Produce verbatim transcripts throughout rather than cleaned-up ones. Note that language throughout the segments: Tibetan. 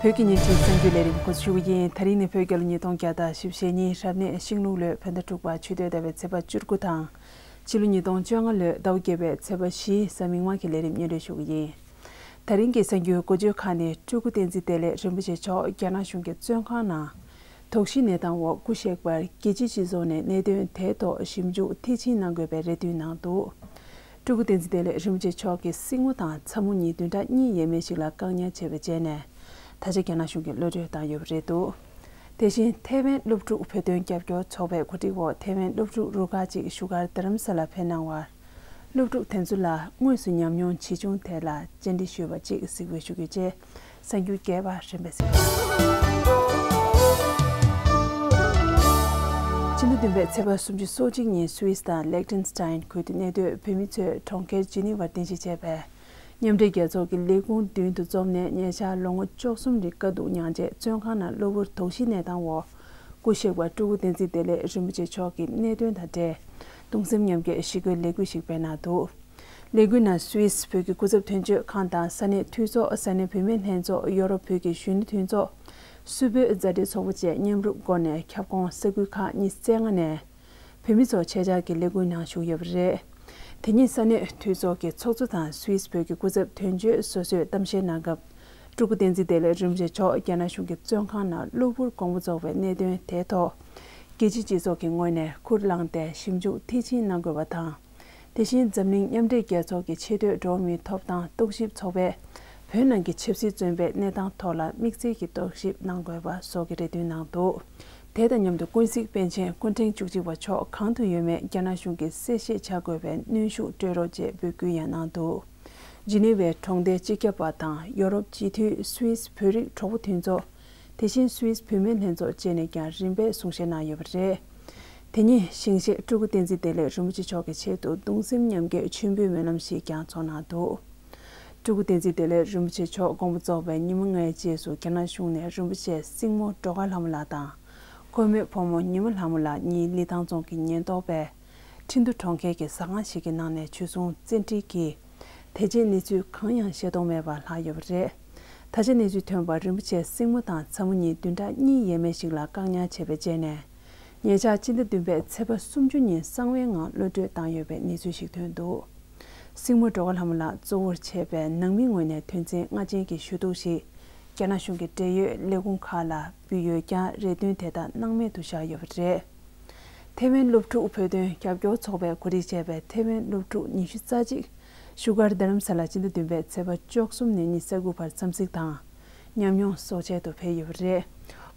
བོད་ཀྱི་ཉིན་བྱེད་གསར་འགྱུར་ལས་རིམ་འགོ་འཛུགས་ཞུ་གི་ཡིན། ད་རིང་ནི་བོད་རྒྱལ་ལོ་ཉིས་སྟོང་བརྒྱ་དང་བཞི་བཅུ་ཞེ་གཉིས་རབ་གནས་ཤིང་ལུག་ལོའི་བོད་ཟླ་དྲུག་པ་ཆུ་སྟོད་ཟླ་བའི་ཚེས་པ་བཅུ་དགུ་དང་། ཕྱི་ལོ་ཉིས་སྟོང་བཅོ་ལྔ་ལོའི་ཟླ་བ་བརྒྱད་པའི་ཚེས་པ་བཞིའི་གཟའ་མིག་དམར་གྱི་ལས་རིམ་སྙན་སྒྲོན་ཞུ་གི་ཡིན། ད་རིང་གི་གསར་འགྱུར་འགོ་བརྗོད་ཁག་ནི། སྤྲུལ་སྐུ་བསྟན་འཛིན་བདེ་ལེགས་རིན་པོ་ཆེ་མཆོག་རྒྱ་ནག་གཞུང་གི་བཙོན་ཁང་ནང་དོགས་གཞིའི་གནས་སྟངས་འོག་སྐུ་གཤེགས་པར་རྒྱལ་སྤྱིའི་སྤྱི་ཚོགས་ནས་གནད་དོན་དེའི་ཐོག་ཞིབ་འཇུག་མཐིལ་ཕྱིན་གནང་དགོས་པའི་རེ་འདུན་གནང་འདུག་སྤྲུལ་སྐུ་བསྟན་འཛིན་བདེ་ལེགས་རིན་པོ་ཆེ་མཆོག་གི་སྲིང་མོ་དང་ཚ་མོ་གཉིས་བདུན་ཕྲག་གཉིས་ཡས་མས་ཤིག་ལ་བཀག་ཉར་བྱས་པའི་རྗེས་ནས། ད་ཆ་རྒྱ་ནག་གཞུང་གིས་གློད་གྲོལ་བཏང་ཡོད་པ་རེད་འདུག་དེ་བཞིན་ཐེ་ཝན་སློབ་ཕྲུག་བོད་དོན་རྒྱབ་སྐྱོར་ཚོགས་པའི་གོ་སྒྲིག་འོག་ཐེ་ཝན་སློབ་ཕྲུག་རུ་ཁག་ཅིག་བཞུགས་སྒར་རྡ་རམ་ས་ལ་ཕེབས་གནང་བར། སློབ་ཕྲུག་དེ་ཚོ་ལ་དངོས་སུ་ཉམས་མྱོང་ཇི་བྱུང་ཐད་ལ་བཅར་འདྲི་ཞུས་པ་གཅིག་གཟིགས་འབུལ་ཞུ་རྒྱུ་བཅས། གསར་འགྱུར་རྒྱས་པ་རིམ་པས་གཟིགས། ཕྱི་ཟླ་བདུན་པའི་ཚེས་པ་སུམ་ཅུ་སོ་གཅིག་ཉིན་སུད་སི་དང་ལེག་ཏེན་སི་ཏན་ཁུལ་དུ་གནས་སྡོད་བོད་མི་ཚོས་གྲོང་ཁྱེར་ཇི་ནི་ཝར་རྟེན་གཞི་བྱས་པའི་མཉམ་འབྲེལ་རྒྱལ་ཚོགས་ཀྱི་ལས་ཁུངས་མདུན་དུ་འཛོམས་ནས། ཉེ་ཆར་ལོ་ངོ་བཅུ་གསུམ་རིང་དཀའ་སྡུག་མྱངས་རྗེས་བཙོན་ཁང་ནང་གློ་བུར་དོགས་གཞིའི་གནས་སྟངས་འོག་སྐུ་གཤེགས་པ་སྤྲུལ་སྐུ་བསྟན་འཛིན་བདེ་ལེགས་རིན་པོ་ཆེ་མཆོག་གི་གནད་དོན་དང་འབྲེལ་གདུང་སེམས་མཉམ་སྐྱེད་ཞི་རྒོལ་ལས་འགུལ་ཞིག་སྤེལ་གནང་འདུག་ལས་འགུལ་ནང་སུད་སི་བོད་ཀྱི་སྐུ་ཚབ་དོན་གཅོད་ཁང་དང་ས་གནས་འཐུས་ཚོགས། ས་གནས་བུད་མེད་ལྷན་ཚོགས། ཡོ་རོབ་བོད་ཀྱི་གཞོན་ནུ་མཐུན་ཚོགས། སུད་བོད་མཛའ་འབྲེལ་ཚོགས་པ་བཅས་མཉམ་རུབ་སྒོ་ནས་ཁྱབ་ཁོངས་ས་ཁུལ་ཁག་ཉི་ཤུ་རྩ་ལྔ་ནས་བོད་མི་ཚོ་ཆེད་བཅར་གྱི་ལས་འགུལ་ནང་ཞུགས་ཡོད་པ་རེད། དེ་ཉིན་ས་གནས་འཐུས་ཚོགས་ཀྱི་ཚོགས་གཙོ་དང་སུད་སི་བོད་ཀྱི་སྐུ་ཚབ་དོན་གཅོད་སོ་སོས་གཏམ་བཤད་གནང་སྐབས། སྤྲུལ་སྐུ་བསྟན་འཛིན་བདེ་ལེགས་རིན་པོ་ཆེ་མཆོག་རྒྱ་ནག་གཞུང་གི་བཙོན་ཁང་ནང་གློ་བུར་དགོངས་པ་རྫོགས་པའི་གནད་དོན་དེའི་ཐོག་རྒྱལ་སྤྱིའི་སྤྱི་ཚོགས་ཀྱི་ངོས་ནས་ཁུར་བླངས་ཏེ་ཞིབ་འཇུག་མཐིལ་ཕྱིན་གནང་དགོས་པ་དང་། དེ་བཞིན་འཛམ་གླིང་མཉམ་འབྲེལ་རྒྱལ་ཚོགས་ཀྱི་ཆེས་མཐོའི་འགྲོ་བ་མིའི་ཐོབ་ཐང་རྟོག་ཞིབ་ཚོགས་པས་བོད་ནང་གི་ཆབ་སྲིད་བཙོན་པའི་གནས་སྟངས་ཐོག་ལ་དམིགས་བསལ་གྱི་རྟོག་ཞིབ་གནང་དགོས་པ་སོགས་ཀྱི་རེ་འདུན་གནང་འདུག་དེ་དང་མཉམ་དུ་ཀུན་གཟིགས་པཎ་ཆེན་སྐུ་ཕྲེང་བཅུ་གཅིག་པ་མཆོག་གང་དུ་ཡོད་མེད་རྒྱ་ནག་གཞུང་གིས་གསལ་བཤད་བྱ་དགོས་པའི་གནོན་ཤུགས་སྤྲོད་རོགས་ཅེས་འབོད་སྐུལ་ཡང་གནང་འདུག་ཇི་ནི་ཝའི་གྲོང་སྡེའི་སྤྱི་ཁྱབ་པ་དང་ཡོ་རོབ་སྤྱི་འཐུས་སུད་སི་བོད་རིགས་གྲོགས་པོ་མཐུན་ཚོགས། དེ་བཞིན་སུད་སི་བུད་མེད་ལྷན་ཚོགས་བཅས་ནས་ཀྱང་རིམ་པས་གསུང་བཤད་གནང་ཡོད་པ་རེད། དེ་ཉིན་ཞིང་གཤེགས་སྤྲུལ་སྐུ་བསྟན་འཛིན་བདེ་ལེགས་རིན་པོ་ཆེ་མཆོག་གི་ཆེད་དུ་གདུང་སེམས་མཉམ་སྐྱེད་མཆོད་འབུལ་སྨོན་ལམ་ཞིག་ཀྱང་ཚོགས་གནང་འདུག་སྤྲུལ་སྐུ་བསྟན་འཛིན་བདེ་ལེགས་རིན་པོ་ཆེ་མཆོག་དགོངས་པ་རྫོགས་པའི་ཉི་མ་ལྔའི་རྗེས་སུ་རྒྱ་ནག་གཞུང་ནས་རིན་པོ་ཆེའི་སྲིང་མོ་སྒྲོལ་དཀར་ལྷ་མོ་ལགས་དང་། ཁོ་མོའི་བུ་མོ་ཉི་མ་ལྷ་མོ་ལགས་གཉིས་ལི་ཐང་རྫོང་གི་ཉེན་རྟོག་པས་ཁྲིན་ཏུ་གྲོང་ཁྱེར་གྱི་ཟ་ཁང་ཞིག་གི་ནང་ནས་འཇུ་བཟུང་བཙན་ཁྲིད་ཀྱིས། དེ་རྗེས་གནས་ཚུལ་གང་ཡང་ཤེས་རྟོགས་མེད་པར་ལྷག་ཡོད་པ་རེད། ད་ཆ་གནས་ཚུལ་ཐོན་པར་རིན་པོ་ཆེའི་སྲིང་མོ་དང་ཚ་མོ་གཉིས་བདུན་ཕྲག་གཉིས་ཡས་མས་ཤིག་ལ་བཀག་ཉར་བྱས་པའི་རྗེས་ནས། ཉེ་ཆར་སྤྱི་ཟླ་བདུན་པའི་ཚེས་པ་སུམ་ཅུ་ཉིན་གསང་བའི་ངང་གློད་གྲོལ་བཏང་ཡོད་པའི་གནས་ཚུལ་ཞིག་ཐོན་འདུག་སྲིང་མོ་སྒྲོལ་དཀར་ལྷ་མོ་ལགས་གཙོ་བོར་བྱས་པའི་ནང་མིའི་ངོས་ནས་དོན་ཚན་ལྔ་ཅན་གྱི་ཞུ་གཏུག་ཞིག་རྒྱ་ནག་གཞུང་གི་འབྲེལ་ཡོད་ལས་ཁུངས་ཁག་ལ་ཕུལ་ཡོད་ཀྱང་རེ་འདུན་དེ་དག་སྣང་མེད་དུ་བཞག་ཡོད་པ་རེད། ཐེ་ཝན་སློབ་ཕྲུག་བོད་དོན་རྒྱབ་སྐྱོར་ཚོགས་པས་གོ་སྒྲིག་བྱས་པའི་ཐེ་ཝན་སློབ་ཕྲུག་ཉི་ཤུ་རྩ་གཅིག་བཞུགས་སྒར་རྡ་རམ་ས་ལར་སྤྱི་ཟླ་བདུན་པའི་ཚེས་པ་བཅུ་གསུམ་ནས་ཉི་ཤུ་རྩ་དགུ་བར་འཚམས་གཟིགས་དང་། ཉམས་མྱོང་གསོག་ཆེད་དུ་ཕེབས་ཡོད་པ་རེད།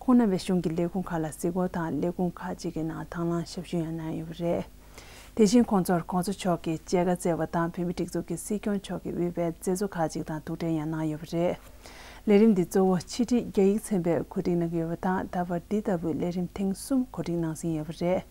ཁོང་རྣམ་པས་གཞུང་གི་ལས་ཁུངས་ཁག་ལ་གཟིགས་སྐོར་དང་ལས་ཁུངས་ཁག་ཅིག་གི་ནང་དང་བླངས་ཞབས་ཞུ་ཡང་གནང་ཡོད་པ་རེད། དེ་བཞིན་ཁོང་ཚོར་གོང་ས་མཆོག་གིས་མཇལ་ཁ་བསྩལ་བ་དང་བོད་མིའི་སྒྲིག་འཛུགས་ཀྱི་སྲིད་སྐྱོང་མཆོག་གིས་དབུས་པའི་མཛད་གཙོ་ཁག་ཅིག་དང་ཐུག་འཕྲད་ཡང་གནང་ཡོད་པ་རེད། ལས་རིམ་འདི་གཙོ་བོ་ཕྱི་དྲིལ་རྒྱ་ཡིག་ཚན་པས་གོ་སྒྲིག་གནང་གི་ཡོད་པ་དང་། ད་བར་འདི་ལྟ་བུའི་ལས་རིམ་ཐེངས་གསུམ་གོ་སྒྲིག་གནང་ཟིན་ཡོད་པ་རེད།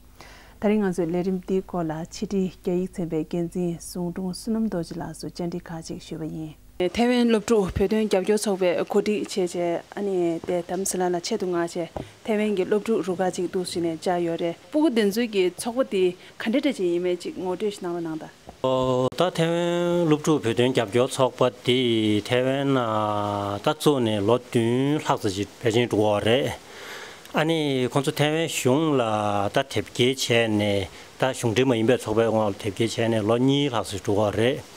ད་རིང་ང་ཚོས་ལས་རིམ་འདིའི་སྐོར་ལ་ཕྱི་དྲིལ་རྒྱ་ཡིག་ཚན་པའི་འགན་འཛིན་ཟུང་དྲུང་བསོད་ནམས་རྡོ་རྗེ་ལགས་སུ་བཅར་འདྲི་ཁག་ཅིག་ཞུས་པ་ཡིན། ཐེ་ཝན་སློབ་ཕྲུག་བོད་དོན་རྒྱབ་སྐྱོར་ཚོགས་པས་གོ་སྒྲིག་བྱས་རྗེས། ཨ་ནི་དེ་དམ་སི་ལ་ལ་ཆེད་དུ་མངགས་བྱས་ཐེ་ཝན་གྱི་སློབ་ཕྲུག་རུ་ཁག་ཅིག་འདུག་ཟེར་ནས་བཅར་ཡོད་རེད། སྤུ་གུ་འདི་ཚོའི་གི་ཚོགས་པ་འདི་ག་འདྲ་འདྲ་ཅིག་ཡིན་མིན་ཅིག་ངོ་སྤྲོད་ཞིག་གནང་རོགས་གནང་དང་། ཨོ། ད་ཐེ་ཝན་སློབ་ཕྲུག་བོད་དོན་རྒྱབ་སྐྱོར་ཚོགས་པ་འདི་ཐེ་ཝན་ནང་ད་བཙུགས་ནས་ལོ་བདུན་ལྷག་ཙམ་ཅིག་ཕལ་ཆེར་འགྲོ་གི་ཡོད་རེད། ཨ་ནི་ཁོང་ཚོ་ཐེ་ཝན་གཞུང་ལ་ད་དེབ་སྐྱེལ་བྱས་ནས། ད་གཞུང་འབྲེལ་མ་ཡིན་པའི་ཚོགས་པའི་དབང་ལ་དེབ་སྐྱེལ་བྱས་ནས་ལོ་གཉིས་ལྷག་ཙམ་འགྲོ་གི་ཡོད་རེད།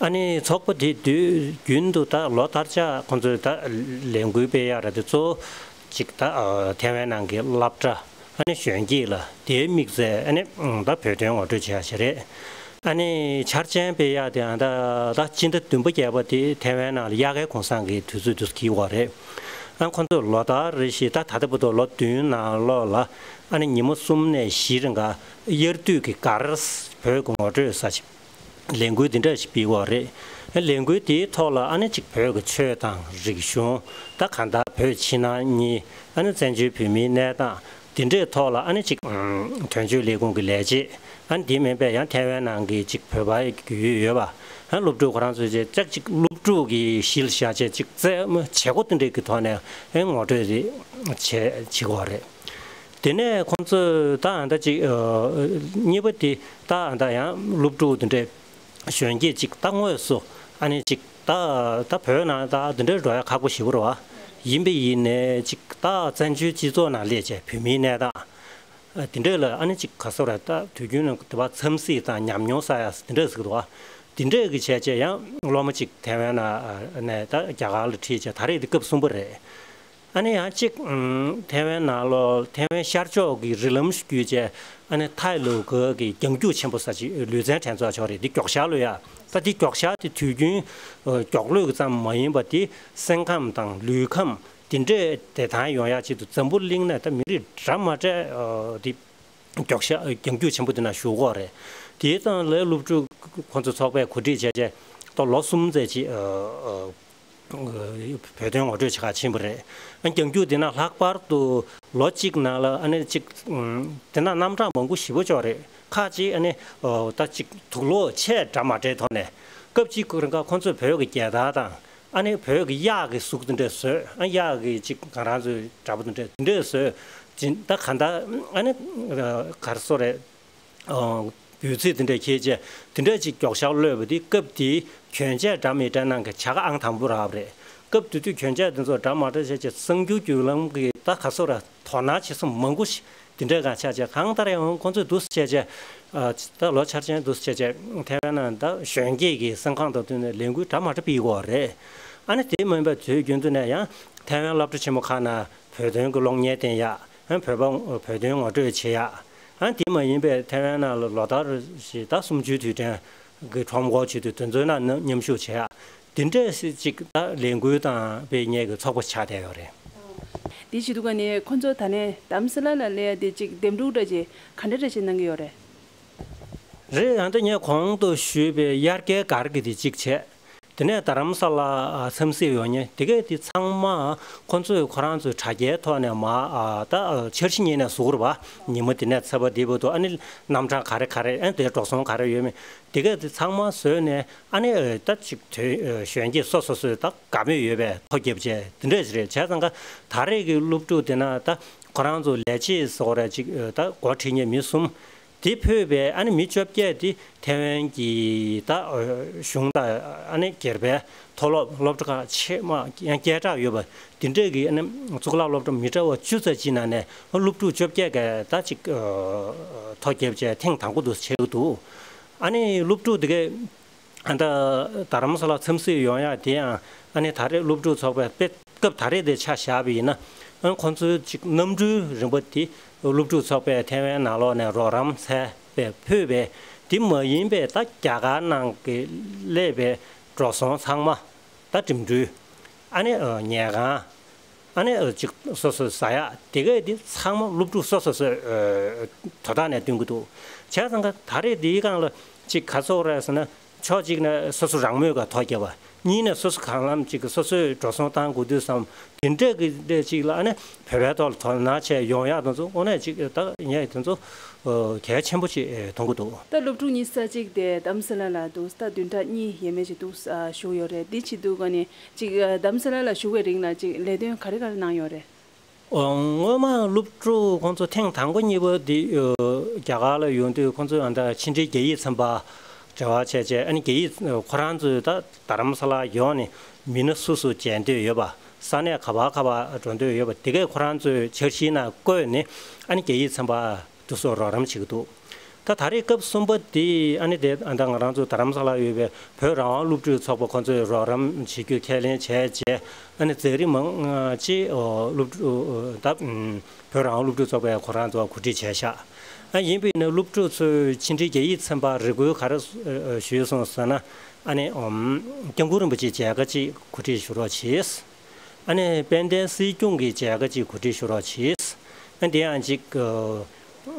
ཨ་ནི་ཚོགས་པ་དེ་དུས་རྒྱུན་དུ་ད་ལོ་ལྟར་ཆགས་ཁོང་ཚོས་ད་ལས་འགུལ་སྤེལ་ཡག་རེད་དེ། གཙོ་བོ་གཅིག་ད་ཐེ་ཝན་ནང་གི་སློབ་གྲྭ། ཨ་ནི་གཞོན་སྐྱེས་ལ་དེའི་དམིགས་བསལ་ཨ་ནི་ད་བོད་དོན་ངོ་སྤྲོད་བྱེད་ཡག་ཞིག་རེད། ཨ་ནི་འཆར་ཅན་སྤེལ་ཡག་དེ་ཡང་ད་ད་སྤྱི་ཟླ་བདུན་པ་བརྒྱད་པ་དེ་ཐེ་ཝན་ནང་ལ་དབྱར་ཁའི་གུང་སེང་གི་དུས་ཚོད་དུ་འཁེལ་བ་རེད། ཨ་ཁོང་ཚོས་ལོ་ལྟར་རེ་བཞིན་ད་ད་ལྟ་བར་དུ་ལོ་བདུན་ནང་ལོགས་ལ་ཨ་ནི་ཉིན་མོ་གསུམ་ནས་བཞི་རིང་ག་དབྱར་དུས་ཀྱི་གར་བོད་ཀྱི་ངོ་སྤྲོད་ས་ཞིག་ལས་འགུལ་འདི་འདྲ་ཞིག་སྤེལ་བ་རེད། ལས་འགུལ་དེའི་ཐོག་ལ་ཨ་ནི་གཅིག་བོད་ཀྱི་ཆོས་དང་རིག་གཞུང་ད་གང་ལྟར་བོད་ཕྱི་ནང་གཉིས། ཨ་ནི་བཙན་བྱོལ་བོད་མིའི་གནས་སྟངས་འདི་འདྲའི་ཐོག་ལ་ཨ་ནི་གཅིག་དོན་གཅོད་ལས་ཁུངས་ཀྱི་ལས་བྱེད། ཨ་ནི་དེ་མིན་པའི་ཡང་ཐེ་ཝན་ནང་གི་གཅིག་བོད་པ་ཡོད་ཡོད་པ། ཨ་ནི་སློབ་ཕྲུག་ཁོ་རང་ཚོས་ཅིག་ཅག་ཅིག་སློབ་ཕྲུག་གི་གཞི་ལ་བཞག་བྱས་ཅིག་རྩེད་མོ་བྱེད་སྒོ་དེ་འདྲའི་གི་ཐོག་ནས་ཨ་ངོ་སྤྲོད་རེ་བྱེད་བྱེད་དགོས་རེད། དེ་ནས་ཁོང་ཚོས་ད་ཨ་ད་ཅིག་གཉིས་པ་དེ་ད་ཨ་ད་ཡང་སློབ་ཕྲུག་དེ་འདྲའི་གཞོན་སྐྱེས་ཅིག་ད་དངོས་སུ་ཨ་ནི་ཅིག་ད་ད་བོད་ནང་ད་དེ་འདྲའི་འགྲོ་ཡ་ཁག་པོ་ཞེ་པོ་རེད་བ། ཡིན་པ་ཡིན་ནའི་ཅིག་ད་བཙན་བྱོལ་སྤྱི་ཚོགས་ནང་སླེབས་བྱས་བོད་མིའི་གནས་སྟངས་དེ་འདྲས་ལ་ཨ་ནི་ཅིག་ག་ཟེར་རེད། ད་དུས་རྒྱུན་ནང་དེ་བ་འཚམས་གཟིགས་དང་ཉམས་མྱོང་བསགས་ཡ་དེ་འདྲས་ཟེར་གི་འདུག་བ། དེ་འདྲས་ཀྱི་བྱས་བྱས་ཡང་སློབ་མ་ཅིག་ཐེ་ཝན་ནས་ད་རྒྱ་གར་ལ་ཁྲིད་བྱས་ད་རེས་དེ་སྐབས་གསུམ་པ་རེད། ཨ་ནི་ཡང་གཅིག་ཨམ། ཐེ་ཝན་ནང་ལོགས་ཐེ་ཝན་ཤར་ཕྱོགས་ཀྱི་རི་ལམ་ཞིག་བརྒྱུད་བྱས་ཨ་ནི་ཐའི་ལུ་གུ་གི་རྒྱང་རྒྱུག་ཆེན་པོ་ས་ཅིག་ལུས་རྩལ་འགྲན་ཚོགས་ཆོག་རེད། འདི་མགྱོགས་ཤར་ལོ་ཡ། ད་འདི་མགྱོགས་ཤར་དེ་དུས་རྒྱུན་མགྱོགས་ལོས་ཀྱི་ཙམ་མ་ཡིན་པ་དེ་སེམས་ཁམས་དང་ལུས་ཁམས་དེ་འདྲས་བདེ་ཐང་ཡོང་ཡ་ཆེད་དུ་འཛམ་བུ་གླིང་ནས་ད་མི་རིགས་འདྲ་མ་འདྲ་དེ་མགྱོགས་ཤར་རྒྱང་རྒྱུག་ཆེན་པོ་དེ་ནང་ཞུགས་ཀྱི་ཡོད་རེད། དེའི་སྟེང་ལ་སློབ་ཕྲུག་ཁོང་ཚོ་ཚོགས་པས་གོ་སྒྲིག་བྱས་བྱས་ད་ལོ་གསུམ་ཙམ་ཅིག་བོད་དོན་ངོ་སྤྲོད་བྱེད་ག་ཕྱིན་པ་རེད། ཨ་རྒྱང་རྒྱུག་འདི་ན་ལྷག་པར་དུ་ལོ་གཅིག་ནང་ལ་ཨ་ནི་གཅིག་འདི་ན་རྣམ་གྲངས་མང་པོ་ཞེ་པོ་ཅིག་ཡོད་རེད། ཁག་ཅིག་ཨ་ནི་ད་གཅིག་དུག་ལོག་ཆས་འདྲ་མ་འདྲའི་ཐོག་ནས་སྐབས་གཅིག་གི་རིང་ཁོང་ཚོས་བོད་ཀྱི་རྒྱལ་དར་དང་ཨ་ནི་བོད་ཀྱི་གཡག་གི་གཟུགས་འདི་འདྲ་བཟོས། ཨ་གཡག་གི་གཅིག་ང་རང་ཚོའི་འདྲ་པོ་འདི་འདྲ་འདི་འདྲ་བཟོས་ཅིང་ད་ག་ད་ཨ་ནི་ག་རེ་ཟེར་རེད། འབོད་ཚིག་དེ་འདྲ་འཁྱེར་བྱས་དེ་འདྲ་ཅིག་མགྱོགས་ཤར་གློད་པ་དེ་སྐབས་དེའི་གྱོན་ཆས་འདྲ་མི་འདྲ་ནང་གི་བྱ་དགའ་ཨང་དང་པོ་རག་པ་རེད། སྐབས་དེ་དུས་གྱོན་ཆས་དེ་ཚོ་འདྲ་མ་འདྲ་བྱས་བྱས་གསར་འགྱུར་བརྒྱུད་ལམ་གྱི་ད་ག་ཟེར་ར་དོ་སྣང་བྱེད་ས་མང་པོ་ཞིག་དེ་འདྲ་གང་ཆགས་བྱས་གང་ལྟར་ཡང་ཁོང་ཚོས་འདུག་སེ་བྱས་བྱས་ད་ལོ་འཆར་ཅན་འདུག་སེ་བྱས་བྱས་ཐེ་ཝན་ནང་ད་གཞོན་སྐྱེས་ཀྱི་སེམས་ཁམས་དང་བསྟུན་ནས་ལས་འགུལ་འདྲ་མ་འདྲ་སྤེལ་ཡོད་རེད། ཨ་ནི་དེ་མིན་པ་དུས་རྒྱུན་དུ་ནས་ཡང་ཐེ་ཝན་སློབ་གྲྭ་ཆེན་མོ་ཁག་ནང་བོད་དོན་གྱི་གློག་བརྙན་བསྟན་ཡག་ཨ་བོད་པ་བོད་དོན་ངོ་སྤྲོད་བྱེད་ཡག་ཨ་དེ་མ་ཡིན་པའི་ཐེ་ཝན་ནང་ལ་ལོ་ལྟར་བཞིན་ད་གསུམ་བཅུའི་དུས་དྲན་གྱི་ཁྲོམ་སྐོར་བྱེད་དུས་དེ་ཚོའི་ནང་མཉམ་ཞུགས་བྱེད་ཡག་དེ་འདྲས་ཅིག་ད་ལས་འགུལ་དང་སྤེལ་མཁན་གྱི་ཚོགས་པ་ཆགས་བསྡད་ཡོད་རེད། དེ་བྱེད་དུས་ཀ་ནས་ཁོ་ཚོ་ད་ནས་རྡ་རམ་ས་ལ་ལ་སླེབས་ཡ་དེ་ཅིག་འདེམས་སྒྲུག་འདྲ་ཅིག་ག་འདྲ་འདྲ་ཅིག་གནང་གི་ཡོད་རེད། རེད། ཡང་ད་ངས་གོང་དུ་ཞུས་པའི་དབྱར་ཁའི་སྒར་གྱི་དེ་གཅིག་བྱས། དེ་ནས་རྡ་རམ་ས་ལ་འཚམས་གཟིགས་ཡོང་མཁན་དེ་གས་དེ་ཚང་མ་ཁོ་ཚོས་ཁོ་རང་ཚོའི་དྲ་རྒྱའི་ཐོག་ནས་མ་ད་འཆར་གཞི་གཉིས་ནས་བཟོ་དགོས་རེད་པ། ཉི་མ་དེ་ནས་ཚེས་པ་འདི་བར་དུ་ཨ་ནི་རྣམ་གྲངས་ག་རེ་ག་རེ་ཨ་ནི་དེ་འགྲོ་སོང་ག་རེ་ཡོད་མེད་དེ་གས་དེ་ཚང་མ་བཟོས་ནས་ཨ་ནི་ད་ཅིག་དོན་གཞོན་སྐྱེས་སོ་སོ་སོས་ད་དགའ་མོས་ཡོད་པའི་ཐོ་བརྒྱབ་བྱས་དེ་འདྲས་ཞིག་རེད། བྱས་ཙང་ཀ་ད་རེས་ཀྱི་སློབ་ཕྲུག་དེ་ན་ད་ཁོ་རང་ཚོ་ལས་བྱེད་ཟེར་དགོས་རེད། ཅིག་ད་འགོ་ཁྲིད་མཁན་མི་གསུམ། དེ་ཕུད་པའི་ཨ་ནི་མི་བཅོ་བརྒྱད་དེ་ཐེ་ཝན་གྱི་ད་གཞུང་དང་ཨ་ནི་སྒེར་པའི་མཐོ་སློབ་སློབ་གྲྭ་ཁག་ཆེས་མ་ཡང་སྐད་གྲགས་ཡོད་པ་དེ་འདྲས་ཀྱི་ཨ་ནི་གཙུག་ལག་སློབ་གྲྭ་མི་འདྲ་བ་བཅུ་ཙམ་ཅིག་ནང་ནས་སློབ་ཕྲུག་བཅོ་བརྒྱད་ཀྱིས་ད་ཅིག་ཐོ་བརྒྱབ་བྱས་ཐེངས་དང་པོ་དུ་བྱེད་ཀྱི་འདུག་ཨ་ནི་སློབ་ཕྲུག་དེ་གས་ཨ་ད་རྡ་རམ་ས་ལ་འཚམས་གཟིགས་ཡོང་ཡག་དེ་ཡང་ཨ་ནི་ད་རེས་སློབ་ཕྲུག་ཚོགས་པས་དཔེ་སྐབས་ད་རེས་དེ་ཆ་བཞག་པ་ཡིན་ན་ཨ་ཁོང་ཚོའི་ཅིག་གནམ་གྲུའི་རིམ་པ་དེ་སློབ་ཕྲུག་ཚོགས་པས་ཐེ་ཝན་ནང་ལོགས་ནས་རོགས་རམ་འཚལ་བའི་ཕུད་པའི་དེ་མ་ཡིན་པའི་ད་རྒྱ་གར་ནང་གི་སླེབས་པའི་འགྲོ་སོང་ཚང་མ་ད་འགྲིམ་འགྲུལ་ཨ་ནི་ཉལ་ཁང་ཨ་ནི་ཅིག་སོ་སོའི་ཟ་ཡག་དེ་གས་དེ་ཚང་མ་སློབ་ཕྲུག་སོ་སོ་སོའི་དོ་བདག་ནས་སྟོན་གྱི་འདུག་བྱས་ཙང་ཀ་ད་རེས་དེའི་སྒང་ལ་ཅིག་ག་ཚོད་རེད་ཟེར་ན། ཕྱོགས་གཅིག་ནས་སོ་སོ་རང་མོས་ཀྱི་ཐོ་བརྒྱབ་པ། གཉིས་ནས་སོ་སོ་གང་ལམ་ཅིག་གི་སོ་སོས་འགྲོ་སོང་བཏང་དགོས་དུས་སམ་དེ་འདྲས་ཀྱི་འདྲས་ཅིག་ལ་ཨ་ནི་བོད་པའི་ཐོག་ལ་དོ་སྣང་བྱས་ཡོང་ཡག་དེ་ཚོ་དངོས་གནས་ཅིག་ད་ངས་དེ་ཚོ་གལ་ཆེན་པོ་ཅིག་མཐོང་གི་འདུག་ད་སློབ་ཕྲུག་གཉིས་ས་གཅིག་དེ་རྡ་རམ་ས་ལ་ལ་འདུག་ད་བདུན་ཕྲག་གཉིས་ཡས་མས་ཅིག་འདུག་བཞུགས་ཡོད་རེད། འདི་བྱེད་དུས་ཀ་ནས་ཅིག་རྡ་རམ་ས་ལ་ལ་བཞུགས་པའི་རིང་ལ་ཅིག་ལས་དོན་ག་རེ་ག་རེ་གནང་ཡོད་རེད། སྔོན་མ་སློབ་ཕྲུག་ཁོང་ཚོ་ཐེངས་དང་པོ་གཉིས་པ་འདི་རྒྱ་གར་ལ་ཡོང་དུས་ཁོང་ཚོས་ཨ་ད་ཕྱི་འབྲེལ་རྒྱ་ཡིག་ཚན་པ་འབྲེལ་བ་བྱས་བྱས་ཨ་ནི་རྒྱ་ཡིག་ཁོ་རང་ཚོས་ད་རྡ་རམ་ས་ལ་ཡོང་ནས་མི་སྣ་སུ་སུ་མཇལ་འདོད་ཡོད་པ་ས་གནས་ག་པར་ག་པར་འགྲོ་འདོད་ཡོད་པ་དེ་གས་ཁོ་རང་ཚོའི་འཆར་གཞིའི་ནང་བཀོད་ནས་ཨ་ནི་རྒྱ་ཡིག་ཚན་པ་དེ་ཚོས་རོགས་རམ་བྱེད་ཀྱི་འདུག་ད་ད་རེས་སྐབས་གསུམ་པ་དེ་ཨ་ནི་དེ་ཨ་ད་ང་རང་ཚོ་རྡ་རམ་ས་ལ་ཡོད་པའི་བོད་རང་དབང་སློབ་ཕྲུག་ཚོགས་པ་ཁོ་ཚོས་རོགས་རམ་བྱེད་རྒྱུ་ཁས་ལེན་བྱས་རྗེས་ཨ་ནི་མཛད་རིམ་མང་ཅིག་སློབ་ཕྲུག་ད་བོད་རང་དབང་སློབ་ཕྲུག་ཚོགས་པས་ཁོ་རང་ཚོ་གོ་སྒྲིག་བྱས་ཤག་ཨ་ཡིན་པས་ན་སློབ་ཕྲུག་ཚོས་ཕྱི་འབྲེལ་རྒྱ་ཡིག་ཚན་པར་རེ་སྐུལ་ག་རེ་ཞུས་སོང་ཟེར་ན་ཨ་ནི་སྐྱབས་མགོན་རིན་པོ་ཆེའི་མཇལ་ཁ་ཅིག་གོ་སྒྲིག་ཞུ་རོགས་གྱིས། ཨ་ནི་དཔལ་ལྡན་སྲིད་སྐྱོང་གི་མཇལ་ཁ་ཅིག་གོ་སྒྲིག་ཞུ་རོགས་གྱིས། ཨ་དེ་ཡང་ཅིག་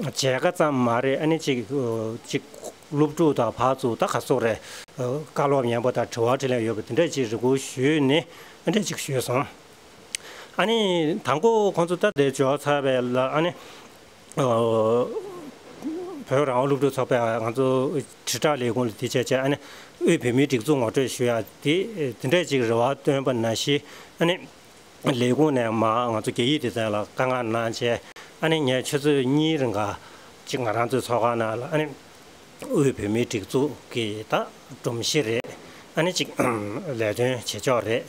མཇལ་ཁ་ཙམ་མ་རེད། ཨ་ནི་ཅིག་ཅིག་སློབ་ཕྲུག་དང་ཕར་ཚུར་ད་ག་ཚོད་རེད། བཀའ་སློབ་ཉན་པ་དང་དྲི་བ་དྲིས་ལན་ཡོད་པ་དེ་འདྲ་ཅིག་རེ་སྐུལ་ཞུས་ནས་ཨ་འདྲ་ཅིག་ཞུས་སོང་། ཨ་ནི་དང་པོ་ཁོང་ཚོ་ད་དེ་འབྱོར་ཚར་བའི་ལ་ཨ་ནི་བོད་རང་དབང་སློབ་ཕྲུག་ཚོགས་པས་ང་ཚོ་དྲིལ་བསྒྲགས་ལས་ཁུངས་ལ་དེ་བྱས་བྱས་ཨ་ནི་དབུས་བོད་མིའི་སྒྲིག་འཛུགས་ངོ་སྤྲོད་ཞུ་ཡ་དེ་དེ་འདྲ་ཅིག་རེ་བ་བཏོན་པ་ནང་བཞིན་ཨ་ནི། ལས་ཁུངས་ནས་མར་ང་ཚོ་རྒྱ་ཡིག་སྡེ་ཚན་ལ་བཀའ་མངགས་གནང་བྱས་ཨ་ནི་ངས་ཆུ་ཚོད་གཉིས་རིང་ག་ཅིག་ང་རང་ཚོའི་ཚོགས་ཁང་ནང་ལ་ཨ་ནི་དབུས་བོད་མིའི་སྒྲིག་འཛུགས་ཀྱི་ད་སྒྲོམ་གཞི་རེད། ཨ་ནི་ཅིག་ལས་དོན་བྱེད་ཕྱོགས་རེད།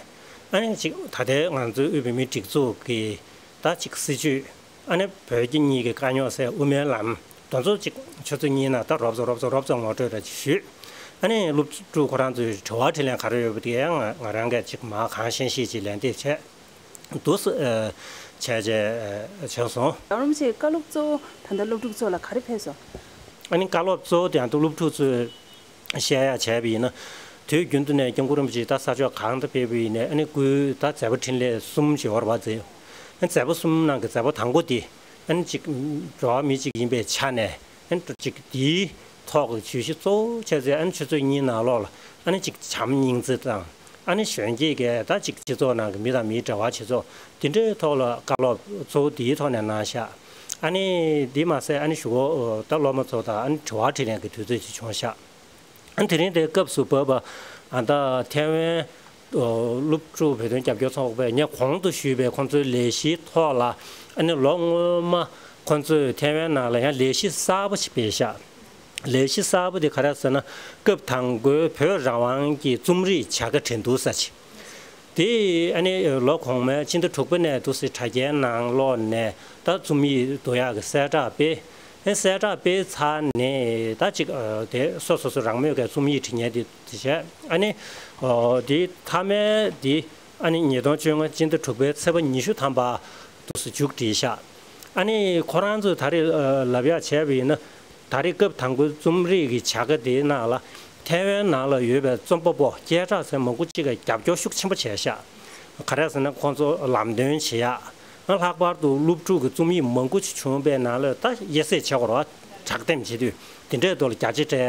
ཨ་ནི་ཅིག་ད་ལྟའི་ང་ཚོའི་དབུས་བོད་མིའི་སྒྲིག་འཛུགས་ཀྱི་ད་ཅིག་སྲིད་བྱུས། ཨ་ནི་བོད་རྒྱ་གཉིས་ཀྱི་དཀའ་རྙོག་སེལ་དབུ་མའི་ལམ་དེ་ཚོ་ཅིག་ཆུ་ཚོད་གཉིས་ནང་ད་རོབ་ཙམ་རོབ་ཙམ་རོབ་ཙམ་ངོ་སྤྲོད་འདྲ་ཅིག་ཞུས། ཨ་ནི་སློབ་ཕྲུག་ཁོ་རང་ཚོའི་དྲི་བ་དྲིས་ལན་ག་རེ་ཡོད་པ་དེ་ཡང་ང་ང་རང་གིས་ཅིག་མར་གང་ཤེས་ཤེས་ཅིག་ལན་འདེབས་བྱས། འདུག་སེ་བྱས་བྱས་བྱས་སོང་། རྒྱལ་བ་རིན་པོ་ཆེའི་བཀའ་སློབ་གཙོ་བོ་ད་ལྟ་སློབ་ཕྲུག་ཚོ་ལ་ག་རེ་ཕེབས་སོང་། ཨ་ནི་བཀའ་སློབ་གཙོ་བོ་དེ་ཡང་ད་སློབ་ཕྲུག་ཚོས་བཤད་ཡ་བྱས་པ་ཡིན་ན། དུས་རྒྱུན་དུ་ནས་སྐྱབས་མགོན་རིན་པོ་ཆེ་ད་ས་ཕྱོགས་གང་དུ་ཕེབས་པ་ཡིན་ནའི་ཨ་ནི་སྐུའི་ད་མཛད་པ་འཕྲིན་ལས་གསུམ་ཞིག་ཡོད་རེད་པ། མཛད་ཨ་ནི་མཛད་པ་གསུམ་ནང་གི་མཛད་པ་དང་པོ་དེ་ཨ་ནི་ཅིག་འགྲོ་བ་མི་གཅིག་ཡིན་པའི་ཆ་ནས། ཨ་ནི་ཅིག་དེའི་ཐོག་གི་བརྗོད་གཞི་གཙོ་བོ་བྱས་ཚེ་ཨ་ནི་ཆུ་ཚོད་གཉིས་ནང་ལོགས་ལ་ཨ་ནི་ཅིག་བྱམས་སྙིང་རྗེ་དང་། ཨ་ནི་གཞོན་སྐྱེས་ཀྱི་ད་ཅིག་སྤྱི་ཚོགས་ནང་གི་མི་དང་མིའི་འབྲེལ་བ་བྱེད་ཕྱོགས་དེ་འདྲའི་ཐོག་ལ་བཀའ་སློབ་གཙོ་བོ་དེའི་ཐོག་ནས་གནང་ཤག་ཨ་ནི་དེ་མ་ཟད་ཨ་ནི་གཞུག་གུ་ད་སློབ་མ་ཚོ་དང་ཨ་ནི་དྲི་བ་དྲིས་ལན་གྱི་དུས་ཚོད་ཅིག་བྱུང་ཤག་ཨ་ནི་དེ་རིང་དེའི་སྐབས་སུ་བབས་པ་ཨ་ད་ཐའེ་ཝན་སློབ་ཕྲུག་བོད་དོན་རྒྱབ་སྐྱོར་ཚོགས་པས་ངས་གོང་དུ་ཞུས་པའི་ཁོང་ཚོའི་ལས་གཞིའི་ཐོག་ལ། ཨ་ནི་ལོ་སྔོན་མ་ཁོང་ཚོས་ཐའེ་ཝན་ནང་ལ་ཡང་ལས་གཞི་གསར་པ་ཞིག་སྤེལ་ཤག་ལས་གཞི་གསར་པ་དེ་ག་རེ་ཟེར་ན། སྐབས་དང་པོའི་བོད་རང་དབང་གི་རྩོམ་རིག་བྱ་དགའ་འགྲན་བསྡུར་ཟེར་ཅིག་དེ་ཨ་ནི་ལོ་གོང་མའི་ཕྱི་ཟླ་དྲུག་པ་ནས་འདུག་སེ་དྲ་རྒྱའི་ནང་ལོགས་ནས་ད་རྩོམ་ཡིག་བསྡུ་ཡག་གི་གསལ་བསྒྲགས་སྤེལ། ཨ་གསལ་བསྒྲགས་སྤེལ་ཚར་ནས་ད་ཅིག་ཨ་དེ་སོ་སོ་སོ་རང་མོས་ཀྱི་རྩོམ་ཡིག་འབྲི་མཁན་དེ་དེ་བྱས། ཨ་ནི་ཨ་དེ་མཐའ་མའི་དེ་ཨ་ནི་ཉིས་སྟོང་བཅོ་ལྔ་ཕྱི་ཟླ་དྲུག་པའི་ཚེས་པ་ཉི་ཤུ་ཐམ་པ་འདུག་སེ་མཇུག་བསྒྲིལ་ཤག་ཨ་ནི་ཁོ་རང་ཚོས་ད་རེས་ཨ་ལབ་ཡག་བྱས་པ་ཡིན་ན། ད་རེས་སྐབས་དང་པོའི་རྩོམ་རིག་གི་བྱ་དགའ་དེའི་ནང་ལ་ཐའེ་ཝན་ནང་ལ་ཡོད་པའི་རྩོམ་པ་པོ་སྐད་གྲགས་ཅན་མང་པོ་ཅིག་གིས་རྒྱབ་སྐྱོར་ཤུགས་ཆེན་པོ་བྱས་ཤག་ག་རེ་ཟེར་ན་ཁོང་ཚོ་ལམ་སྟོན་བྱེད་ཡག་ལྷག་པར་དུ་སློབ་ཕྲུག་གི་རྩོམ་ཡིག་མང་པོ་ཅིག་བྱུང་བའི་ནང་ལ་ད་དབྱེ་གསེས་བྱེད་དགོས་རེད་པ། དྲག་འདེམས་བྱེད་དུས་དེ་འདྲའི་ཐོག་ལ་རྒྱ་ཆེ་སྤྲད་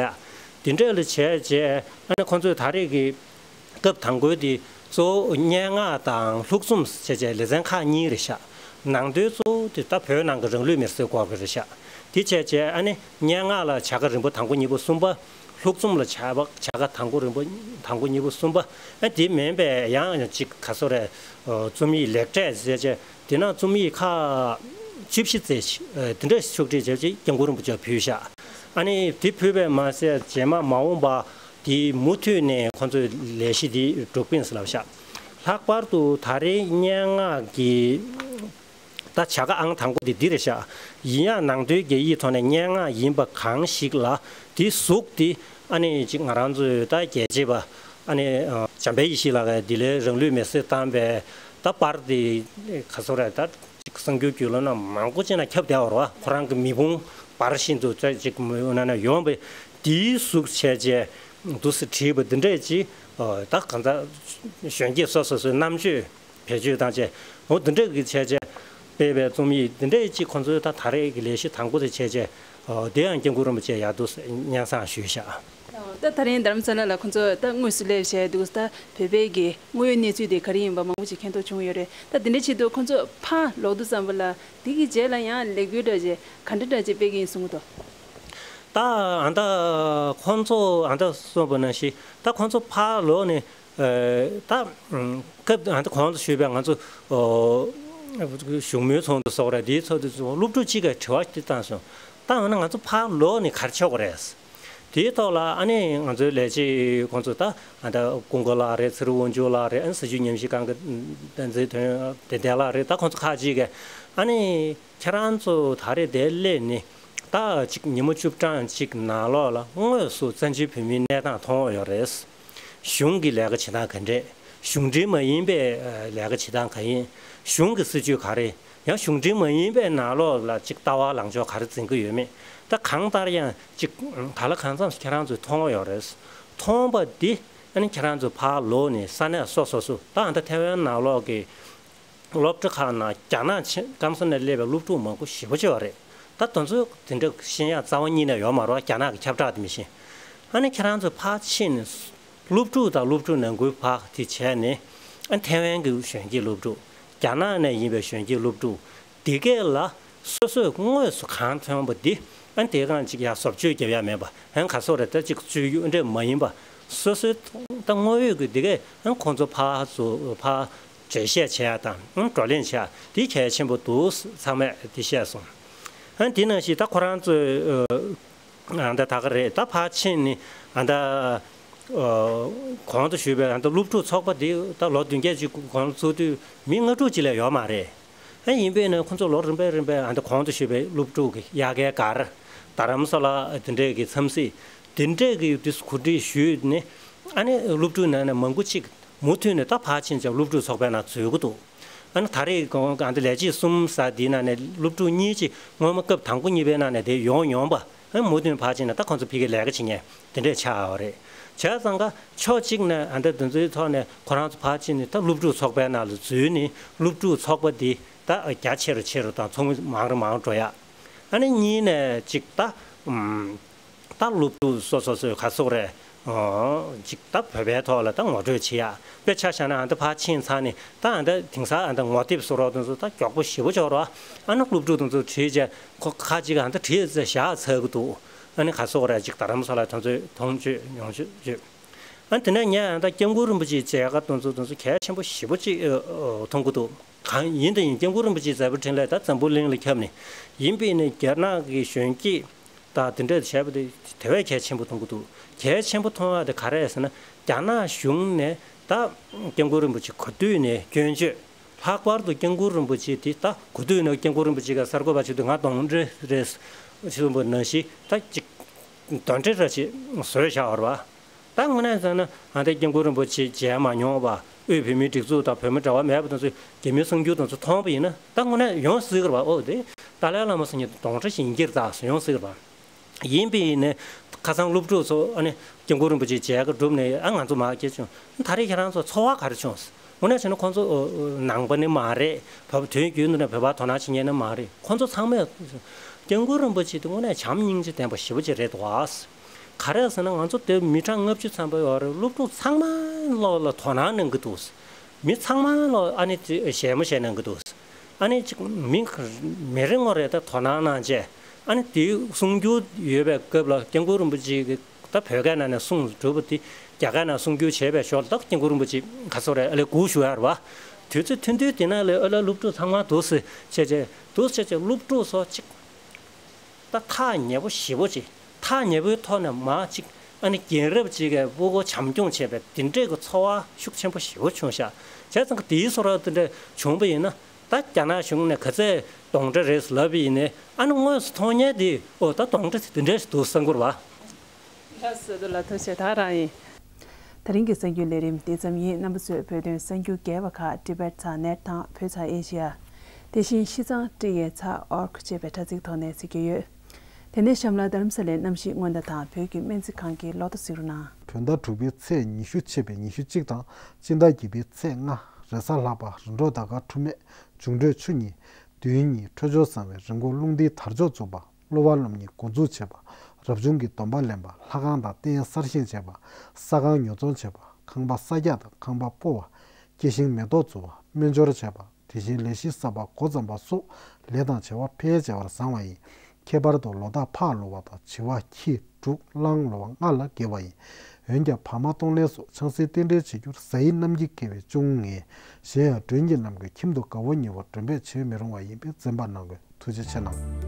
ཡག་དེ་འདྲ་ལ་བྱས་རྗེས་ཨ་ནི་ཁོང་ཚོས་ད་རེས་ཀྱི་སྐབས་དང་པོའི་དེ་གཙོ་བོ་སྙན་ངག་དང་ལྷུག་རྩོམ་བྱས་རྗེས་ལེ་ཚན་ཁག་གཉིས་རེད་ཤག་ནང་དོན་གཙོ་བོ་དེ་ད་བོད་ནང་གི་རང་ལུས་མེར་སྲེག་སྐོར་གྱི་རེད་ཤག་དེ་བྱས་རྗེས་ཨ་ནི་སྙན་ངག་ལ་བྱ་དགའ་རིམ་པ་དང་པོ་གཉིས་པ་གསུམ་པ། ལྷུག་རྩོམ་ལ་བྱ་བ་བྱ་དགའ་དང་པོ་རིམ་པ་དང་པོ་གཉིས་པ་གསུམ་པ། ཨ་དེ་མིན་པའི་ཡང་ཡང་ཅིག་ག་ཚོད་རེད། རྩོམ་ཡིག་ལེགས་གྲས་བྱས་རྗེས་དེ་ནང་རྩོམ་ཡིག་ཁག་བཅུ་བཞི་ཙམ་ཞིག་དེ་འདྲ་ཕྱོགས་སྒྲིག་བྱས་རྗེས་སྐྱབས་མགོན་རིན་པོ་ཆེར་ཕུལ་ཤག་ཨ་ནི་དེ་ཕུལ་བས་མ་ཟད་རྗེས་མ་མ་འོངས་པ་དེ་མུ་མཐུད་ནས་ཁོང་ཚོས་ལས་གཞི་དེ་སྒྲུབ་ཀྱི་ཡིན་ཟེར་ལབ་ཤག་ལྷག་པར་དུ་ད་རེས་སྙན་ངག་གི་ད་བྱ་དགའ་ཨང་དང་པོ་དེ་འདི་རེད་ཤག་ཡིན་ཡང་ནང་དོན་རྒྱ་ཡིག་ཐོག་ནས་སྙན་ངག་ཡིན་པ་གང་ཞིག་ལ་དེ་གཟུགས་དེ་ཨ་ནི་ཅིག་ང་རང་ཚོའི་ད་རྒྱལ་གཅེས་པ་ཨ་ནི་འཇམ་དཔལ་ཡེ་ཤེས་ལགས་ཀྱིས་འདི་ལས་རང་ལུས་མེར་སྲེག་བཏང་པའི་ད་པར་དེ་ག་ཚོད་རེད། ད་ཅིག་གསར་འགྱུར་བརྒྱུད་ལམ་ནང་མང་པོ་ཅིག་ནང་ཁྱབ་བསྡད་ཡོད་རེད་པ། ཁོ་རང་གི་མེ་ཕུང་འབར་བཞིན་དུ་ཅིག་ཡོང་ན་ན་ཡོང་བའི་དེའི་གཟུགས་བྱས་རྗེས་འདུག་སེ་བྲིས་པ་འདི་འདྲས་ཅིག་ད་གང་ཟག་གཞོན་སྐྱེས་སོ་སོ་སོའི་རྣམ་དཔྱོད་བེད་སྤྱོད་བཏང་བྱས་འོ་འདི་འདྲས་ཀྱི་བྱས་རྗེས་སྤེལ་བའི་རྩོམ་ཡིག་འདི་འདྲས་ཅིག་ཁོང་ཚོའི་ད་ད་རེས་ཀྱི་ལས་གཞི་དང་པོ་དེ་བྱས་རྗེས་དེ་ཡང་སྐྱབས་མགོན་རིན་པོ་ཆེ་ཡར་འདུག་སེ་སྙན་སེང་ཞུས་ཤག་ད་ད་རིང་རྡ་རམ་ས་ལ་ལ་ཁོང་ཚོ་ད་དངོས་སུ་སླེབས་བྱས་འདུག་ད་བོད་པའི་གི་དངོས་ཡོད་གནས་ཚུལ་དེ་ག་རེ་ཡིན་པ་མང་པོ་ཅིག་མཁྱེན་རྟོགས་བྱུང་ཡོད་རེད། ད་དེ་འདྲའི་ཆེད་དུ་ཁོང་ཚོ་ཕར་ལོག་དུས་ཙམ་པ་ལ་དེ་གི་རྗེས་ལ་ཡང་ལས་འགུལ་འདྲ་ཅིག་ག་འདྲ་འདྲ་ཅིག་སྤེལ་གི་ཡིན་གསུང་གི་འདུག་ད་ཨ་ད་ཁོང་ཚོ་ཨ་ད་གསུངས་པ་ནང་བཞིན་ད་ཁོང་ཚོ་ཕར་ལོག་ནས་ཨ་ད་སྐབས་ཨ་ད་གོང་དུ་ཞུས་པའི་ང་ཚོ་ཨོ་བཞུགས་མོལ་ཚོགས་འདུ་སོགས་རེད། དེའི་ཚོགས་འདུ་ཚོ་སློབ་ཕྲུག་གཅིག་གིས་དྲི་བ་ཞིག་བཏང་སོང་། ད་འོ་ན་ང་ཚོ་ཕར་ལོག་ནས་ག་རེ་བྱེད་དགོས་རེད། དེའི་ཐོག་ལ་ཨ་ནི་ང་ཚོའི་ལས་བྱེད་ཁོང་ཚོ་ད་ཨ་ད་ཀུན་དགའ་ལགས་རེད། ཚེ་རིང་དབང་ཕྱུག་ལགས་རེད། ཨ་ནི་སྲིད་བྱུས་ཉམས་ཞིབ་ཁང་གི་བསྟན་འཛིན་དོན་ལྡན་ལགས་རེད། ད་ཁོང་ཚོ་ཁག་ཅིག་གིས་ཨ་ནི་ཁྱེད་རང་ཚོ་ད་རེས་དེར་སླེབས་ནས་ད་ཅིག་ཉིན་མོ་བཅུ་གྲངས་ཅིག་ནང་ལོགས་ལ་དངོས་སུ་བཙན་བྱོལ་བོད་མིའི་གནས་སྟངས་མཐོང་ཡོད་རེད། གཞུང་གི་ལས་ཀ་བྱེད་སྟངས་ག་འདྲས། གཞུང་འབྲེལ་མ་ཡིན་པའི་ལས་ཀ་བྱེད་སྟངས་ག་ཡིན། གཞུང་གི་སྲིད་བྱུས་ག་རེ། ཡང་གཞུང་འབྲེལ་མ་ཡིན་པའི་ནང་ལོགས་ལ་ཅིག་ལྟ་བ་ལངས་ཕྱོགས་ག་རེ་འཛིན་གྱི་ཡོད་མེད། ད་གང་ལྟར་ཡང་ཅིག་ག་ལ་གང་འཚམ་ཁྱེད་རང་ཚོས་མཐོང་ཡོད་རེད། མཐོང་བ་འདི་ཨ་ནི་ཁྱེད་རང་ཚོ་ཕར་ལོག་ནས་ས་གནས་སོ་སོ་སོ་ད་ཨ་ད་ཐའེ་ཝན་ནང་ལོགས་ཀྱི་སློབ་གྲྭ་ཁག་ནང་རྒྱ་ནག་ཆེ་སྐམ་ས་ནས་སླེབས་པའི་སློབ་ཕྲུག་མང་པོ་ཞེ་པོ་ཅིག་ཡོད་རེད། ད་དེ་ཚོ་དེ་འདྲ་ཤེས་ཡག་རྩ་བ་ཉིད་ནས་ཡོད་མ་རེད། རྒྱ་ནག་གི་ཁྱབ་བསྒྲགས་དེ་མི་ཤེས། ཨ་ནི་ཁྱེད་རང་ཚོ་ཕར་ཕྱིན་ནས་སློབ་ཕྲུག་དང་སློབ་ཕྲུག་ནང་ཁུལ་བར་དེ་བྱས་ནས་ཨ་ཐའེ་ཝན་གྱི་གཞོན་སྐྱེས་སློབ་ཕྲུག་རྒྱ་ནག་ནས་ཡིན་པའི་གཞོན་སྐྱེས་སློབ་ཕྲུག་དེ་གས་ལ་སོ་སོས་དངོས་སུ་གང་ཐོན་པ་འདི་ཨ་དེ་གང་ཅིག་ཡར་བཟོ་བཅོས་རྒྱབ་ཡ་མེད་པ་ཨ་ག་སོ་རེད། ད་ཅིག་སྤྱོད་ཡུལ་འདྲ་མ་ཡིན་པ་སོ་སོའི་ད་དངོས་ཡོད་ཀྱི་དེ་གས་ཨ་ཁོང་ཚོ་ཕར་ཚུར་ཕར་འགྲེལ་བཤད་བྱེད་ཡ་དང་ཨ་བགྲོ་གླེང་བྱེད་ཡ་དེ་གལ་ཆེན་པོ་འདུག་ཚང་མས་དེ་བཤད་སོང་། ཨ་དེ་ནང་བཞིན་ད་ཁོ་རང་ཚོས་ཨ་ད་ད་ག་རེད། ད་ཕར་ཕྱིན་ནས་ཨ་ད། གོང་དུ་ཞུས་པའི་ཨ་ནི་སློབ་ཕྲུག་ཚོགས་པ་འདི་ད་ལོ་བདུན་བརྒྱད་ཅིག་གོང་ལ་བཙུགས་དུས་མི་ལྔ་དྲུག་ཅིག་ལས་ཡོད་མ་རེད། ཨ་ཡིན་པས་ན་ཁོང་ཚོ་ལོ་རིམ་པས་རིམ་པས་ཨ་ནི་གོང་དུ་ཞུས་པའི་སློབ་ཕྲུག་གི་དབྱར་ཁའི་སྒར། རྡ་རམ་ས་ལ་དེ་འདྲས་ཀྱི་འཚམས་གཟིགས་དེ་འདྲས་ཀྱི་དུས་གོ་སྒྲིག་ཞུས་ནས། ཨ་ནི་སློབ་ཕྲུག་ནང་ནས་མང་པོ་ཅིག་མུ་མཐུད་ནས་ད་ཕར་ཕྱིན་བྱས་སློབ་ཕྲུག་ཚོགས་པའི་ནང་འཛུལ་གྱི་འདུག་ཨ་ནི་ད་རེས་གོང་ཨ་འདི་ལས་བྱེད་གསུམ་ཟེར་འདིའི་ནང་ནས་སློབ་ཕྲུག་གཉིས་ཅིག་སྔོན་མ་སྐབས་དང་པོ་གཉིས་པའི་ནང་ནས་དེ་ཡོང་ཡོང་བ། ཨ་མུ་མཐུད་ཕར་ཕྱིན་ནས་ད་ཁོང་ཚོ་ཕ་གིར་ལས་ཀ་བྱེད་མཁན་དེ་འདྲས་ཆགས་ཡོད་རེད། བྱས་ཙང་ཀ་ཕྱོགས་གཅིག་ནས་ཨ་འདི་འདི་ཚོའི་ཐོག་ནས་ཁོ་རང་ཚོ་ཕར་ཕྱིན་ནས་ད་སློབ་ཕྲུག་ཚོགས་པའི་ནང་ལ་འཛུལ་ནས་སློབ་ཕྲུག་ཚོགས་པ་འདི་ད་རྒྱ་ཆེ་རུ་ཆེ་རུ་དང་ཚོགས་མི་མང་རུ་མང་རུ་འགྲོ་ཡ། ཨ་ནི་གཉིས་ནས་གཅིག་ད་ཨམ། ད་སློབ་ཕྲུག་སོ་སོ་སོའི་ག་ཚོད་རེད། ཨོ། ཅིག་ད་བོད་པའི་ཐོག་ལ་ད་ངོ་སྤྲོད་བྱེད་ཡ། དཔེ་ཆ་བཞག་ན་ཨ་ད་ཕར་ཕྱིན་ཚར་ནས་ད་ཨ་ད་དེང་སང་ཨ་ད་ངོ་དེབ་བཟོ་རོགས་དེ་ཚོ་ད་མགྱོགས་པོ་ཞེ་པོ་ཅིག་ཡོད་རེད་བ། ཨ་ནི་སློབ་ཕྲུག་དེ་ཚོ་བྲིས་བྱས་ཁོ་ཁ་ཅིག་ཨ་ད་བྲིས་ཚེ་བཞག་ཚར་གི་འདུག་ཨ་ནི་ག་ཚོད་རེད་ཅིག་རྡ་རམ་ས་ལ་དེ་ཚོས་མཐོང་ཆོས་མྱོང་ཆོས་བྱོས། ཨ་དེ་ནས་ངས་ཨ་ད་སྐྱབས་མགོན་རིན་པོ་ཆེའི་མཇལ་ཁ་དེ་ཚོ་དེ་ཚོ་གལ་ཆེན་པོ་ཞེ་པོ་ཅིག་ཨ་ཨ་མཐོང་གི་འདུག་གང་ཡིན་དེ་ཡིན་སྐྱབས་མགོན་རིན་པོ་ཆེའི་མཛད་པ་འཕྲིན་ལས་ད་འཛམ་བུ་གླིང་ལ་ཁྱབ་ནས་ཡིན་པས་ནས་རྒྱ་ནག་གི་གཞོན་སྐྱེས། ད་དེ་འདྲ་བྱས་པ་དེ་དེ་བས་གལ་ཆེན་པོ་མཐོང་གི་འདུག་གལ་ཆེན་པོ་མཐོང་བ་དེ་ག་རེ་ཟེར་ན། རྒྱ་ནག་གཞུང་ནས་ད་སྐྱབས་མགོན་རིན་པོ་ཆེ་ག་དུས་ནས་སྐྱོན་བརྗོད། ལྷག་པར་དུ་སྐྱབས་མགོན་རིན་པོ་ཆེ་དེ་ད་ག་དུས་ནས་སྐྱབས་མགོན་རིན་པོ་ཆེ་ག་གསར་འགོད་པ་ཆེད་དུ་ང་གདོན་འདྲེ་རེད་གསུངས་པ་ནང་བཞིན་ད་ཅིག་གདོན་འདྲེ་ར་ཅིག་བཟོས་བཞག་པ་རེད་བ། ད་དངོས་གནས་བྱས་ན་ཨ་ད་སྐྱབས་མགོན་རིན་པོ་ཆེ་མཇལ་མ་མྱོང་བ། དབུས་བོད་མིའི་སྒྲིག་འཛུགས་དང་བོད་མི་འབྲེལ་བ་མེད་པ་དེ་ཚོས་རྒྱ་མིའི་གསར་འགྱུར་དེ་ཚོ་མཐོང་བ་ཡིན་ན་ད་དངོས་གནས་ཡོང་སྲིད་ཀྱི་རེད་བ། ཨོ་དེ་ཏཱ་ལའི་བླ་མ་ཟེར་མཁན་དེ་གདོན་འདྲེ་ཞིག་ཡིན་གྱི་རེད་ད་ཟེར་ཡོང་སྲིད་ཀྱི་རེད་བ། ཡིན་པས་ཡིན་ནའི་ཁ་སང་སློབ་ཕྲུག་ཚོ་ཨ་ནི་སྐྱབས་མགོན་རིན་པོ་ཆེ་མཇལ་ཁ་བསྒྲུབས་ནས་ཨ་ང་ཚོ་མར་སྐྱེལ་བྱུང་། ད་རེས་ཁྱེད་རང་ཚོ་ཚོར་བ་ག་རེ་བྱུང་། དངོས་གནས་བྱས་ན་ཁོང་ཚོ་ཨོ་ཨོ་ནང་པ་ནི་མ་རེད། བོད་དོན་རྒྱུན་དུ་ནས་བོད་པ་དོ་སྣང་བྱེད་མཁན་ནི་མ་རེད། ཁོང་ཚོ་ཚང་མས་སྐྱབས་མགོན་རིན་པོ་ཆེ་དེ་དངོས་གནས་བྱམས་སྙིང་རྗེ་ལྡན་པ་ཞེ་པོ་ཅིག་རེད་འདུག་ཨ། ག་རེ་ཟེར་ན་ང་ཚོ་དེ་མི་གྲངས་ལྔ་བཅུ་ཙམ་པ་ཡོད་རེད། སློབ་ཕྲུག་ཚང་མ་ལོག་ལ་དོ་སྣང་གནང་གི་འདུག་མི་ཚང་མ་ལོག་ཨ་ནི་དེ་ཞལ་མོ་བཞེས་གནང་གི་འདུག་ཨ་ནི་ཅིག་མི་མི་རེ་ངོ་རེ་ད་དོ་སྣང་གནང་བྱས། ཨ་ནི་དེའི་གསུང་རྒྱུ་ཡོད་པའི་སྐབས་ལ་སྐྱབས་མགོན་རིན་པོ་ཆེ་གི་ད་བོད་སྐད་ནང་ནས་གསུང་གྲུབ་པ་དེ་རྒྱ་སྐད་ནང་གསུང་རྒྱུ་བྱས་པའི་ཞོར་ལ་ད་སྐྱབས་མགོན་རིན་པོ་ཆེ་ག་ཚོད་རེད་ཨ་ལས་སྒུག་བཞུགས་ཡ་རེད་བ། དུས་ཚོད་ཐུང་ཐུང་དེ་ནང་ལ་ཨ་ལ་སློབ་ཕྲུག་ཚང་མ་འདུག་སེ་བྱས་བྱས་འདུག་བྱས་བྱས་སློབ་ཕྲུག་ཚོ་ཅིག་ད་ཐག་ཉེ་པོ་ཞེ་པོ་ཅིག་ཐག་ཉེ་པོའི་ཐོག་ནས་མར་ཅིག་ཨ་ནི་རྒན་རབས་ཅིག་གིས་སྤུ་གུ་བྱམས་སྐྱོང་བྱས་པའི་དེ་འདྲས་ཀྱི་ཚོར་བ་ཤུགས་ཆེན་པོ་ཞེ་པོ་བྱུང་ཤག་བྱས་ཙང་གི་དེའི་ཚོར་བ་དེ་འདྲས་བྱུང་པ་ཡིན་ན་ད་རྒྱ་ནག་གཞུང་ནས་ག་ཚད་གདོན་འདྲེ་རེད་ལབ་པ་ཡིན་ནའི་ཨ་ནི་དངོས་སུ་མཐོང་མཁན་དེ་ཨོ་ད་གདོན་འདྲེ་དེ་འདྲས་འདུག་བསམ་གྱི་རེད་བ། ལགས་སོ། ཐུགས་རྗེ་ཆེ། ད་རང་ཡིན། དེ་རིང་གི་གསར་འགྱུར་ལས་རིམ་འདི་ཙམ་ཡིན། རྣམ་པ་ཚོས་བོད་དོན་གསར་འགྱུར་རྒྱས་པ་ཁག་ཊི་བེཊ་ཚག་ནེཊ་དང་བོད་ཚག་ཨེ་ཤི་ཡ། དེ་བཞིན་ཤིས་ཙང་ཊི་ཨེ་ཚག་ཨོར་གྷི་བཅས་པའི་དྲ་ཚིགས་ཐོག་ནས་གཟིགས་རྒྱུ་ཡོད། དེ་ནས་གཤམ་ལ་རྡ་རམ་ས་ལའི་གནམ་གཤིས་སྔོན་བརྡ་དང་བོད་ཀྱི་སྨན་རྩིས་ཁང་གི་ལོ་ཐོ་གཟིགས་རོགས་གནང་། བོད་ཟླ་དྲུག་པའི་ཚེས་ཉི་ཤུ་ཆད་པའི་ཉི་ཤུ་གཅིག་དང་སྤྱི་ཟླ་བརྒྱད་པའི་ཚེས་ལྔ། རེས་གཟའ་ལྷག་པ། རིམ་གྲོ་ཟླ་སྐར་འཁྲུལ་མེད། འབྱུང་འཕྲོད་ཆུ་གཉིས། བདུན་གཉིས། འཕྲོད་སྦྱོར་བཟང་བའི་རི་མགོ་རླུང་ལྡིང་དར་ལྕོག་འཛུགས་པ། གློ་བ་སློབ་གཉེར་འགོ་འཛུགས་བྱེད་པ། རབ་བྱུང་གི་སྡོམ་པ་ལེན་པ། ལྷ་ཁང་དང་རྟེན་གསར་བཞེངས་བྱེད་པ། ས་ཁང་ཉོ་ཚོང་བྱེད་པ། ཁང་པ་གསར་རྒྱག་དང་ཁང་པ་སྤོ་བ། སྐྱེ་ཤིང་མེ་ཏོག་འཛུགས་པ། སྨན་སྦྱོར་བྱེད་པ། དེ་བཞིན་ལས་གཞི་གསར་པ་འགོ་བརྩམས་པ་སོགས་ལས་དང་བྱ་བ་ཕལ་ཆེ་བར་བཟང་བ་ཡིན། ཁྱད་པར་དུ་ལོ་རྟགས་ཕག་ལོ་བ་དང་བྱི་བ་ཁྱི་འབྲུག་གླང་ལོ་བ་ལྔ་ལ་དགེ་བ་ཡིན། འོན་ཀྱང་བག་མ་གཏོང་ལེན་སོགས་ཆང་སའི་རྟེན་འབྲེལ་བྱེད་རྒྱུར་ཟ་ཡི་རྣམས་ཀྱི་དགེ་བས་ཅུང་ངེས། གཞན་ཡང་མགྲོན་གྱི་རྣམས་ཀྱིས་ཁྱིམ་དུ་དགའ་བོ་ཉེ་བོ་མགྲོན་འབོད་བྱེད་མི་རུང་བ་ཡིན་པས་འཛེམ་པ་གནང་དགོས། ཐུགས་རྗེ་ཆེ་གནང་།